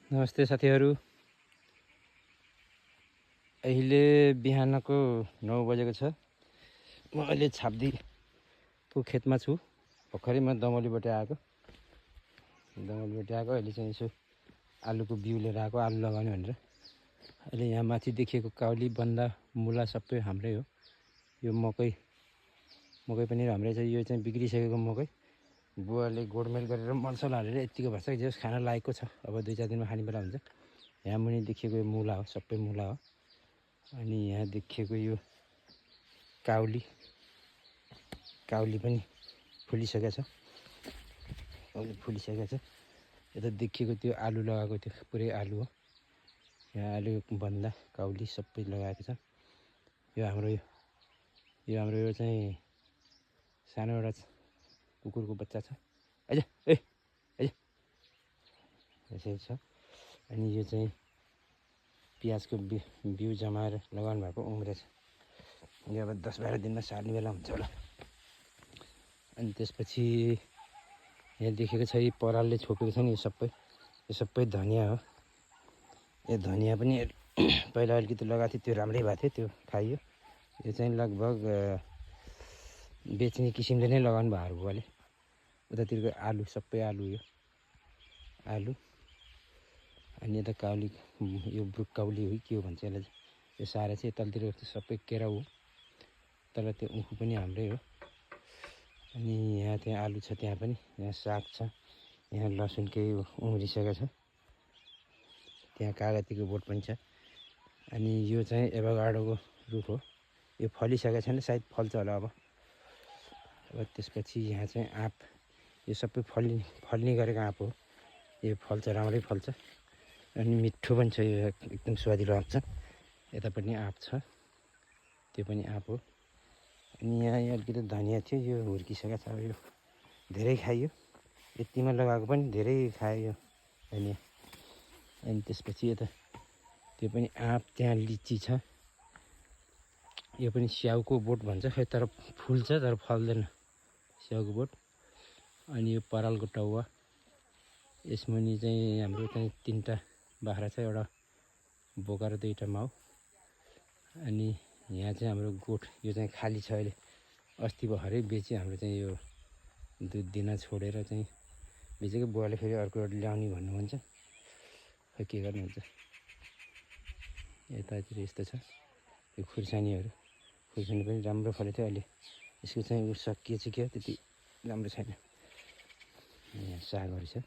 नमस्ते साथीहरू। अहिले बिहानको 9 बजेको छ। म अहिले छाप्दीको खेतमा छु। भर्खरै म दमौलीबाट आएको। अहिले चाहिँ यसो आलुको बिउ लिएर आएको, आलु लगाउने भनेर। अहिले यहाँ माथि देखिएको काउली, बन्दा, मुला सबै हाम्रै हो। यो मकै पनि हाम्रै छ। यो चाहिँ बिग्रिसकेको मकै बुवाले गोडमेल गरेर मलसल हालेर यतिको भएछ। जस खान लागेको छ, अब 2-4 दिनमा खाने बेला हुन्छ। यहाँ मुनि देखिएको यो मुला हो, सबै मुला हो। अनि यहाँ देखिएको यो काउली पनि फुलिसकेको छ। यता देखिएको त्यो आलु लगाएको थियो, पुरै आलु हो। यहाँ आलु, बन्दा, काउली सबै लगाएको छ। यो हाम्रो यो चाहिँ सानो एउटा कुकुरको बच्चा छ। आइज यसरी छ। अनि यो चाहिँ प्याजको बिउ जमाएर लगाउनु भएको, उम्रेछ। यो अब 10-12 दिनमा सार्ने बेला हुन्छ होला। अनि त्यसपछि यहाँ देखेको छ यो परालले छोपेको छ नि, यो सबै धनियाँ हो। यो धनियाँ पनि पहिला अलिकति लगाएको थियो, त्यो राम्रै भएको थियो, त्यो खाइयो। यो चाहिँ लगभग बेच्ने किसिमले नै लगाउनु भएको बुवाले। उतातिरको आलु सबै आलु, यो आलु। अनि यता काउली, यो ब्रुकाउली हो के हो भन्छ यसलाई। यो सारा चाहिँ तलतिर सबै केराउ हो, तर त्यो उखु पनि हाम्रै हो। अनि यहाँ त्यहाँ आलु छ, त्यहाँ पनि यहाँ साग छ। यहाँ लसुन केही उम्रिसकेको छ। त्यहाँ कागतीको बोट पनि छ। अनि यो चाहिँ एभाकाडोको रुख हो। यो फलिसकेको छैन, सायद फल्छ होला अब। त्यसपछि यहाँ चाहिँ आँप, यो सबै फल्ने गरेको आँप हो। यो फल्छ, राम्रै फल्छ। अनि मिठो पनि छ, यो एकदम स्वादिलो आँप छ। यता पनि आँप छ, त्यो पनि आँप हो। अनि यहाँ अलिकति धनियाँ थियो, यो हुर्किसकेको छ। यो धेरै खाइयो, यतिमा लगाएको पनि धेरै खायो यो धनियाँ। अनि त्यसपछि यता त्यो पनि आँप, त्यहाँ लिची छ। यो पनि स्याउको बोट भन्छ, खै तर फुल्छ तर फल्दैन, स्याउको बोट। अनि यो परालको टाउवा। यसमुनि चाहिँ हाम्रो चाहिँ 3टा बाख्रा छ, एउटा बोका र 2टा माउ। अनि यहाँ चाहिँ हाम्रो गोठ, यो चाहिँ खाली छ अहिले। अस्ति भर्खरै बेची, हाम्रो चाहिँ यो दुध दिन छोडेर चाहिँ बेचेको। बुवाले फेरि अर्को एउटा ल्याउने भन्नुहुन्छ, खै के गर्नुहुन्छ। यतातिर यस्तो छ। यो खुर्सानीहरू पनि राम्रो फलेको थियो। अहिले यसको चाहिँ सकिएछ, के त्यति राम्रो छैन। यहाँ सागहरू छ।